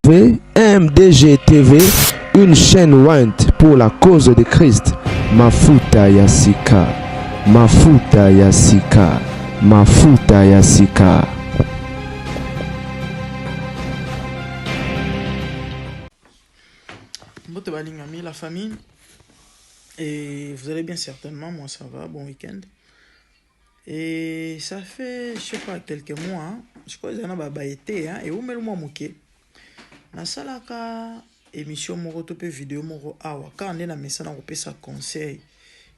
MDG TV, une chaîne ointe pour la cause de Christ. Mafuta ya sika, mafuta ya sika, mafuta ya sika. Mbote balingami, la famille. Et vous allez bien certainement, moi ça va, bon week-end. Et ça fait, je sais pas, quelques mois, hein, je crois que na ba été, hein, et oumel moi moke. Nasalaka émission moko to pe vidéo moko awa, quand nde na mesana kopesa conseil.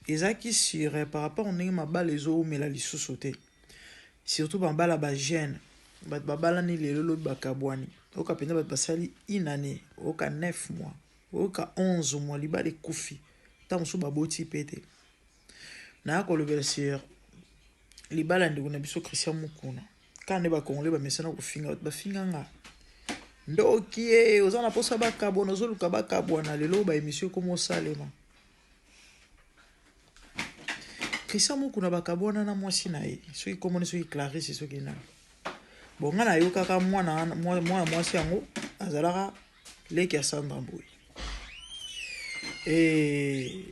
Ezaki sur euh, par rapport ndenge mabala ezoumela lisusu te. Surtout mabala ba jeune, bato babalani lelo lobi bakabwani. Oyoka mpenza bato basali une année, oyoka 9 mois, oyoka 11 mois, libala ekufi. Ntango mosusu baboti mpe te. Naya kolobela sur libala ya ndeko na biso Christian Mukuna. Kaka nde ba Congolais bamesana kofinga bato, bafinga nga ndoki ye, oza na posa bakabwana, ozoluka bakabwana. Lelo ba émission ekoma osalema. Christian Mukuna bakabwana na mwasi na ye, soki komoni soki Clarisse soki nani. Bon, nga nayokaka mwana mwana mwasi yango azalaka leki ya Sandra Mbuyi. E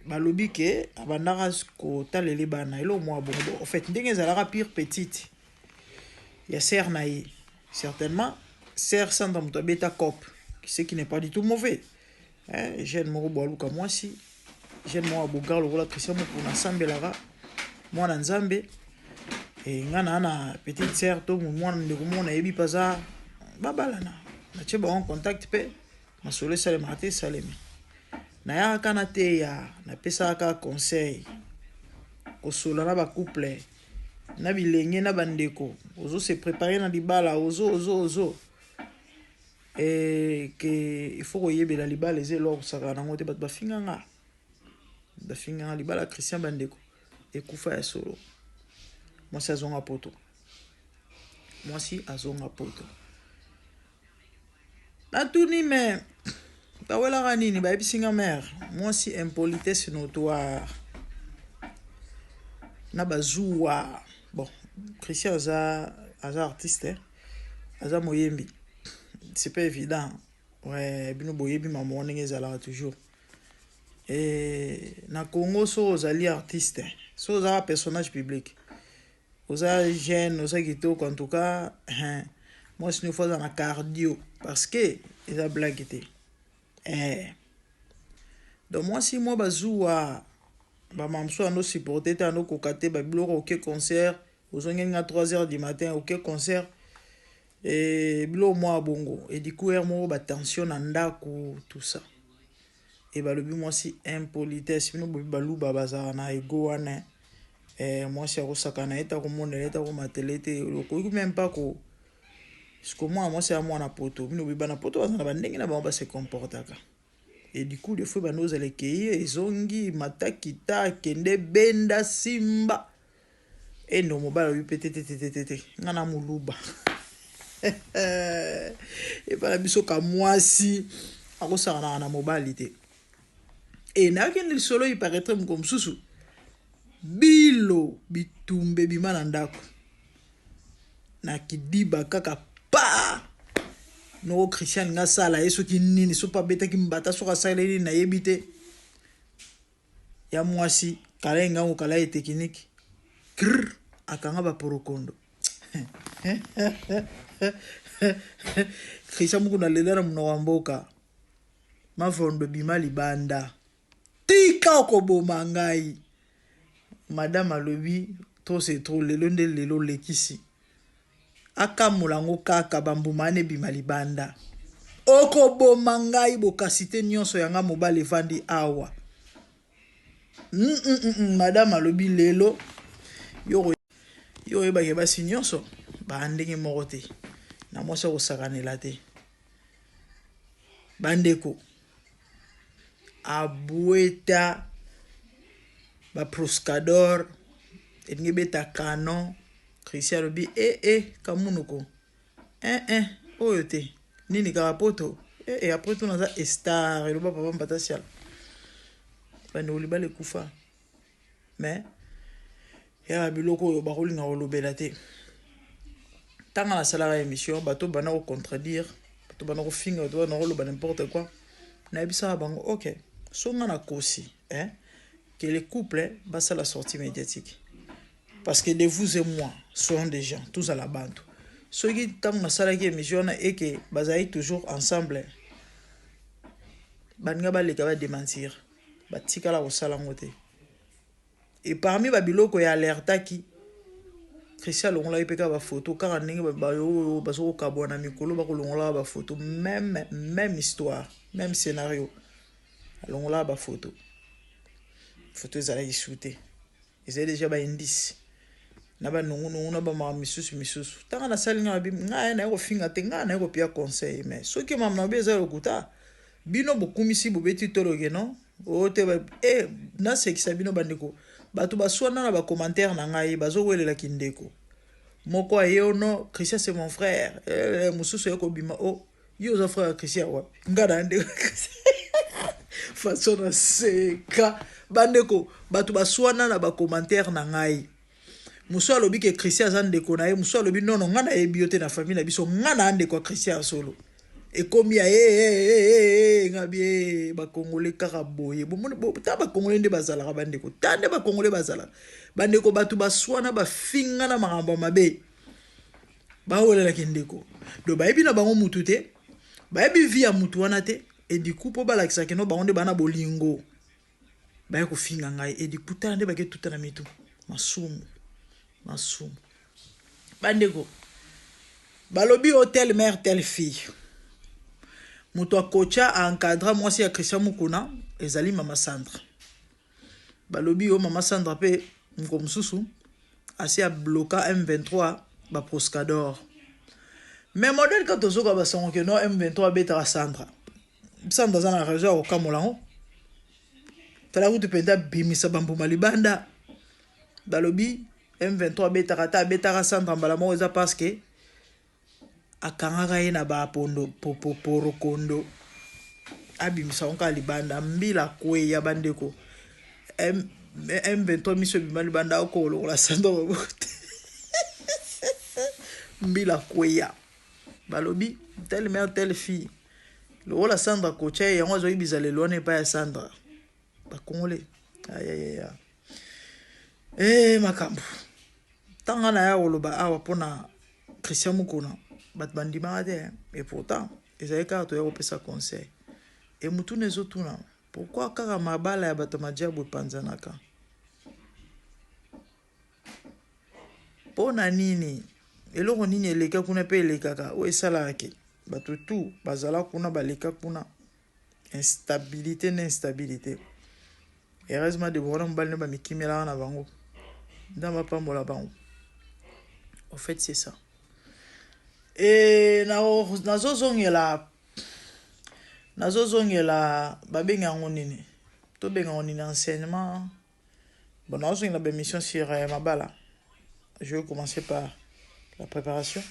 balobi ke abandaka kotalele bana eloko mwa bongo. En fait ndenge ezalaka pire petite ya sœur na ye, certainement sœur Sandra moto abeta cop, ce qui n'est pas du tout mauvais. Hein, jeune moko boaluka mwasi, jeune moko abogar lokola Christian Mukuna asambelaka mwana Nzambe. E nga na na petite sœur to mwana ndeko moko nayebi mpe aza babalana, natie bango en contact mpe masolo esalemaka te esalemi. Nayaka kaka nateya, napesaka kaka conseil kosola na bacouple na bilenge na bandeko, ozo se préparer na libala, ozo ozo ozo e ke il faut koyebela libala eza eloko kosakana nango te. Bato bafinga nga, bafinga nga libala Christian bandeko ekufa ya solo. Mwasi azonga poto, mwasi azonga poto. Natuni me bawelaka nini, bayebisi nga mare mwasi impolitesse notoire na bazuwa. Bon, Christian aza aza artiste, eh? Aza moyembi, c'est pas évident. Ouais, bino boyebi mama ndenge ezalaka toujours. E, na Congo so ozali artiste, so ozaka personnage public, oza jeune, oza kitoko, en tout cas hein, mwasi no fo aza na cardio parce que eza blague te eh. Donc mwasi mwa bazuwa bamama mosusu ando supporte te, ando koka te babiloko. Oke concert, ozongeli nga 3 heures du matin, oke concert e biloko mwa bongo, et du coup heure moko batension na ndako, tout ça. E balobi mwasi impolitesse. Bino boyebi baluba bazalaka na ego wana. Eh, mwasi akosakana ye te, akomonela ye te, akomatela ye te, okoki même pas ko siko mwana mwasi ya mwana poto. Bino boyebi bana poto baza na bandenge na bango base comportaka. Et du coup des fois bando ozala ekei ezongi matakita kende benda simba endo mobali oyo pe te te te te te nga na moluba epai na biso ka mwasi akosakanaka na mobali te. E nayokende lisolo iparaître moko mosusu bilo bitumba ebima na ndako na kidiba kaka pa noko Christian nga asala ye soki nini, soki abetaki mbata, soki asaleli nini nayebi te. Ya mwasi kala ye ngango kala ye technique krr akanga baporokondo. Christian moko nalela na monoko ya mboka mavondo bima libanda, tika okoboma ngai. Madame alobi trop c'est trop, lelo nde lelo olekisi. Akamola yango kaka bambuma wana ebima libanda, okoboma ngai bokasite nyonso ya nga mobali evandi awa. Madame alobi lelo yo yo oyebake basi nyonso baa ndenge moko te, na mwasi akosakanela te. Bandeko abweta baproscador elingi ebeta canon. Christian alobi e e kamunoko eh eh oyo te nini kaka poto e e après tout naza estar eloba papa mpatasiala. Bandeko libala ekufa mais ya biloko oyo bakolinga kolobela te. Ntango nasalaka émission, bato banda kocontredire, bato banda kofinga, bato banda koloba n'importe quoi. Nayebisaka bango: ok, so nga nakosi, hein, que les couples basala sortie médiatique, parce que de vous et moi, soyons des gens, tozala bantu. Soki ntango nasalaki émission wana eke bazalaki toujours ensemble, baninga baleka badémentir, batikala kosala yango te. Et parmi babiloko ya alertaki, Christian alongolaki mpe kaka bafoto, kaka ndenge oyo bazokokabwa na mikolo, bakolongolaka bafoto. Même histoire, même scénario, alongolaka bafoto. Foto ezalaki su te, ezali déjà baindice na banongunongu na bamaka misusu misusu. Ntango nasali nga babi, ngai naye kofinga te, ngai naye kopia conseil. Mais soki mama na bi eza lokuta, bino bokumisi, bobeti toloke non oyo te. E nasekisa bino bandeko, bato baswana na bacommentaire na ngai, bazowelelaki ndeko moko aye ono: "Christian, c'est mon frère." Mosusu aye kobima: "O oh, yo oza frère ya Christian wapi? Nga na ndeko." Façon naseka bandeko, bato baswana na bacommentaire na ngai. Mosu alobi ke Christian aza ndeko na ye, mosu alobi: "Nono, ngai nayebi yo te na famille na biso, ngai na ndeko ya Christian ya solo." Ekomi ya ye ngabi ye. Bakongole kaka boye, ta bakongole nde bazalaka bandeko, ta nde bakongole bazalaka bandeko. Bato baswana, bafinga na makambo ya mabe, bawelelaki ndeko. Do bayebi na bango mutu te, bayebi vie ya mutu wana te. Et du coup, mpo balakisaki no bango nde bana bolingo, baye kofinga ngai. Et du coup, tala nde bake tuta na mitu. Masumu, masumu. Bandeko, balobi o telle mère, telle fille. Moto akotya aencadra mwasi ya Christian Mukuna ezali mama Sandra. Balobi yo mama Sandra mpe moko mosusu asi abloka M23 baproscador. Mais modèle ka tozoka basango ke no M23 abetaka Sandra. Sandra aza na raison ya kokamola yango. Tala kutu mpenza bimisa bambuma libanda. Balobi M23 abetaka te, abetaka Sandra mbala moko eza parce que akangaka ye na bapondo porokondo. Abimisa ngo kaka libanda, mbila kweya. Bandeko, M23 miso ebima libanda, akolokola Sandra maboko te, mbila kweya. Balobi telle mère, telle fille. Lokola Sandra kotya ye yango, azwaki bizalelo wana epai ya Sandra. Bakongole, ayayaya, e makambo. Ntanga na ya koloba awa mpona Christian Mukuna, bato bandimaka te. Et pourtant ezali kaka toya kopesa conseil. E mutuna ezotuna: pourquoi kaka mabala ya bato majabu epanzanaka? Mpo na nini? Eloko nini eleka kuna mpe elekaka oyo esalaka ke bato tu bazala kuna, baleka kuna, instabilité na instabilité? Heureusement, Debora na mobali nde bamikimelaka na bango, Nzambe apambola bango. En fait, c'est ça. E nazozongela, babenga yango nini, tobenga yango nini, enseignement. Bon, nazozongela baémission sur mabala. Je vais commencer par la préparation,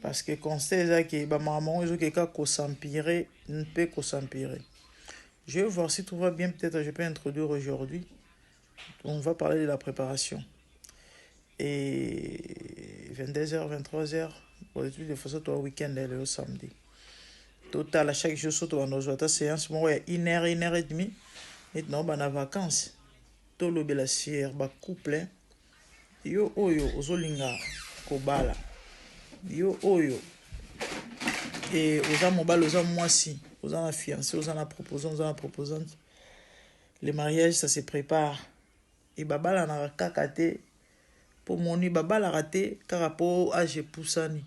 parce que constat eza ke bamakambo yango ezokeka kos'empirer mpe kos'empirer. Je vais voir si tout va bien, peut-être je peux introduire aujourd'hui. On va parler de la préparation. Et 22h, 23h, de toute façon, toi, week-end, le samedi. Total, à chaque jour, surtout, on a séance, moi, une heure, une heure et demie. Et non, bah, na vacances. Tolobela sur ba couple. Yo oyo ozolinga kobala. Yo oyo e oza mobali, oza mwasi, oza na fiancé, oza na proposant, oza na proposante. Le mariage, ça se prépare. E babalanaka kaka te mpo moni, babalaka te kaka mpo age epusani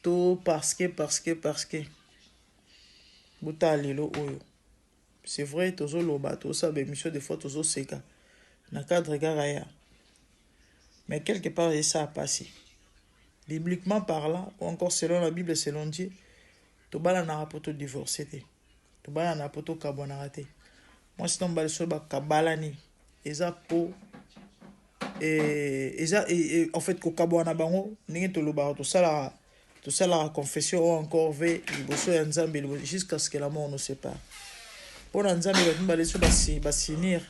to parce que, parce que, parce que. Botala lelo oyo, c'est vrai, tozoloba, tozosala baémission, des fois tozoseka na cadre kaka ya, mais quelque part esa pasi. Bibliquement parlant, ou encore selon la Bible, selon Dieu, tobalanaka mpo todivorce te, tobalanaka mpo tokabwanaka te. Mwasi na mobali soki bakabalani, eza po eza en fait kokabwana na bango. Ndenge tolobaka, tosalaka confession ou encore vœu liboso ya Nzambe, jusqu'à ce que la mort nous sépare. Mpo na Nzambe, bato mibale so basinir,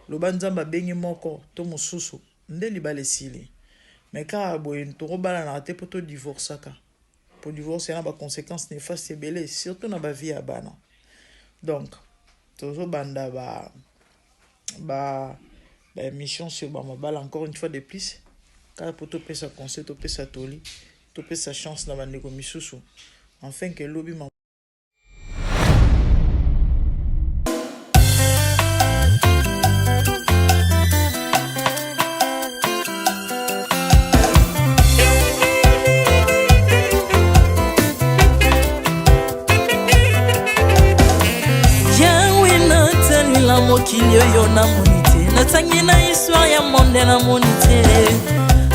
loba Nzambe abengi moko to mosusu, nde libala esili. Mais kaka boye tokobalanaka te mpo todivorçaka, po divorce eza na baconséquence néfaste ebele, surtout na bavie ya bana. Donc tozobanda ba baémission sur bamabala encore une fois de plus, kaka mpo topesa conseil, topesa toli, topesa chance na bandeko misusu, enfin ke lobi. Yawe, natalila mokili oyo, namoni te. Natangi na histoire ya monde, namoni te.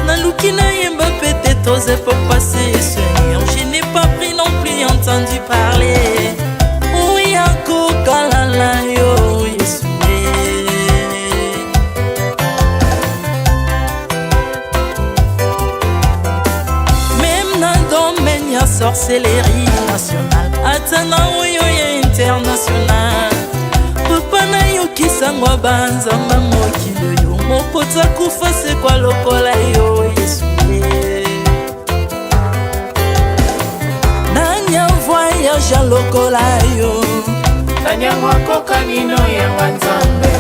Naluki nayemba peut-être aux époques passées. Seigneur, je n'ai pas pris non plus entendu parler oya kokalala yo, Yesu. Même na domaine ya sorcellerie nationale, ata na oyo ya international, papa, nayokisango banzamba mokili oyo, moko takufa sekwa lokola yo, Yesu. Nani avoyage lokola yo? Nani yango akokani no yanga Nzambe?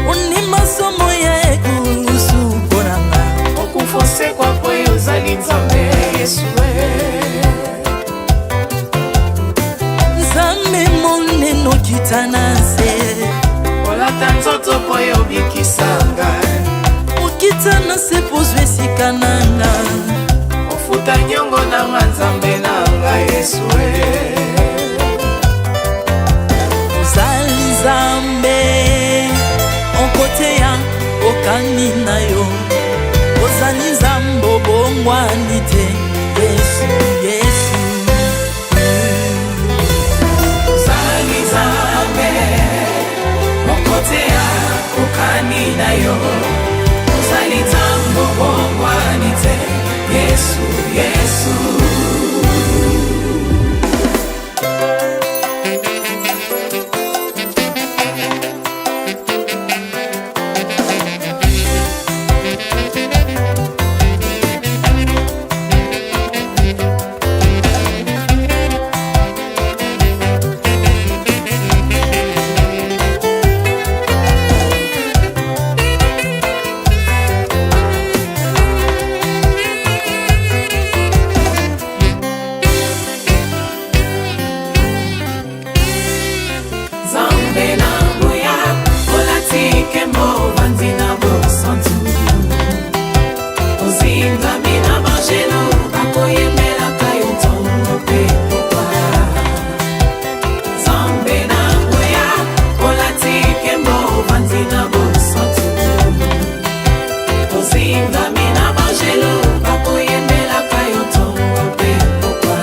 Ondima somo ya ekulusu mpo na nga. Okufa, osekwa po yo ozali Nzambe, Yesu. Nzambe monene, okita na nse. Olata nzoto po yo obikisa ngai. Okita na se po ozwa esika na nga. Ofuta niongo na nga, Nzambe na ngai, Yesu. Ozali Nzambe okoteya okani na yo. Ozali Nzambe obongwani te, Yesu, Yesu. Ozali Nzambe moko te akokani na yo. Ozali Nzambe obongwani te, Yesu, Yesu. Nzambe na nguya, olati nkembo, ovandi na bosantu. Ozingami na bangelo, bakoyembelaka yo ntongo mpe pokwa. Nzambe na nguya, olati nkembo, ovandi na bosantu. Ozingami na bangelo, bakoyembelaka yo ntongo mpe pokwa.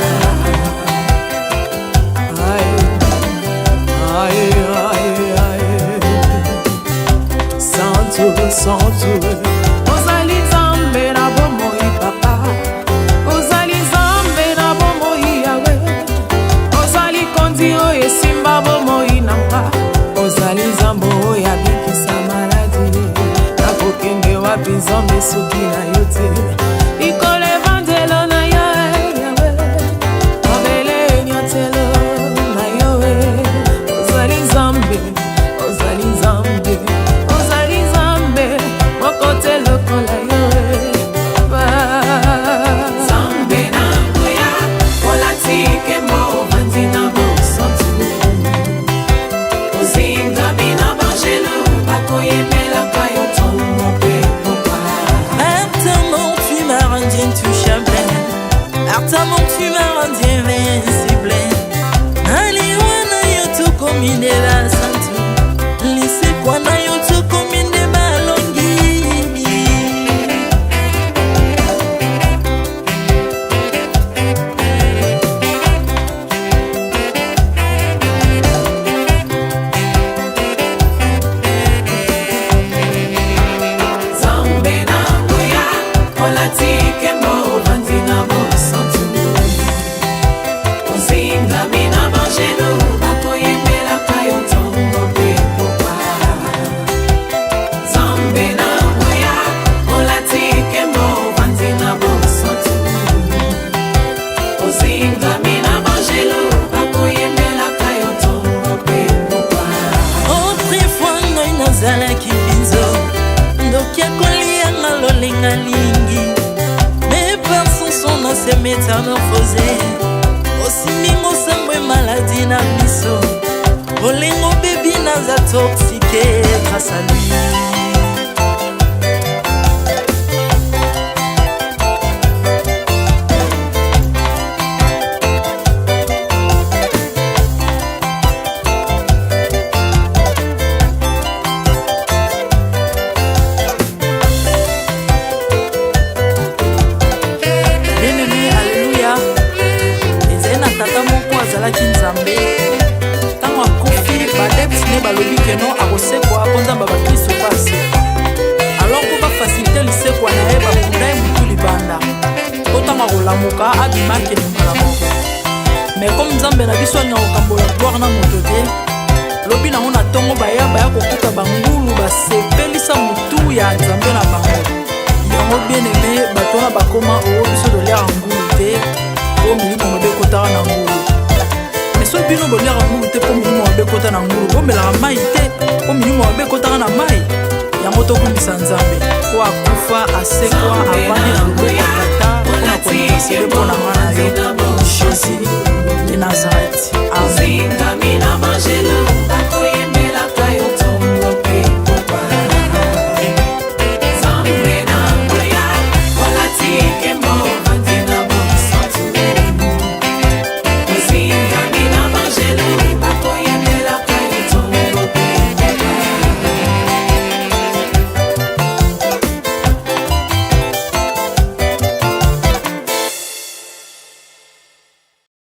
Aïe, aïe, aïe, aïe. Santu, santu. Ozali Nzambe na bomoi, papa. Ozali Nzambe na bomoi, Yawe. Ozali kondi oyo esimba bomoi na nga. Ozali Nzambe oyo abikisa maladi. Nakokende wapi, Nzambe, soki na yo te? Likolo evandelo na yo, Yawe. Mabele enyatelo na yo. Ozali Nzambe, ozali Nzambe, ozali Nzambe moko te lokola yo, papa. Nzambe na nguya, olati nkembo, ovandi na bosantu. Ozingami na bangelo, bakoyembelaka yo ntongo mpe pokwa. Par ta mort, tu m'as rendu intouchable. Par ta mort, tu m'as rendu invincible. Aliwa na yo tokomi nde basantu. Lisekwa na yo tokomi nde balongi. Nzambe na nguya, olati nkembo, ovandi na bosantu. Ozingami na bangelo, bakoyembelaka yo ntongo. Alingi mais par son son na se métamorphose. Osimbi ngosango maladi na biso bolingo, baby, naza toxique grâce à lui. Bien-aimé, alleluya. Ezali na tata moko azalaki Nzambe. Ntango akufi, baadeptes ne balobi que non, akosekwa mpo Nzambe bakristo mpe asekwa. Alors, mpo bafaciliter lisekwa na ye, bakunda ye motu libanda, mpo ntango akolamuka abima, akende mbala moko. Mais comme Nzambe na biso alinga kokambola gloire na moto te, lobi nango na ntongo baya kokuta bangulu basepelisa motu ya Nzambe na bango. Yango, bien-aimé, bato wana bakoma oo biso toliaka ngulu te mpo milimo mabe ekotaka na ngulu. Mais soki bino boliaka ngulu te mpo milimo mabe ekota na ngulu, bomelaka mai te mpo milimo mabe ekotaka na mai. Yango tokumbisa Nzambe po akufa, asekwa, avandi na loboko ya Tata mpona kointercéder mpo na nga na yo. Jésus.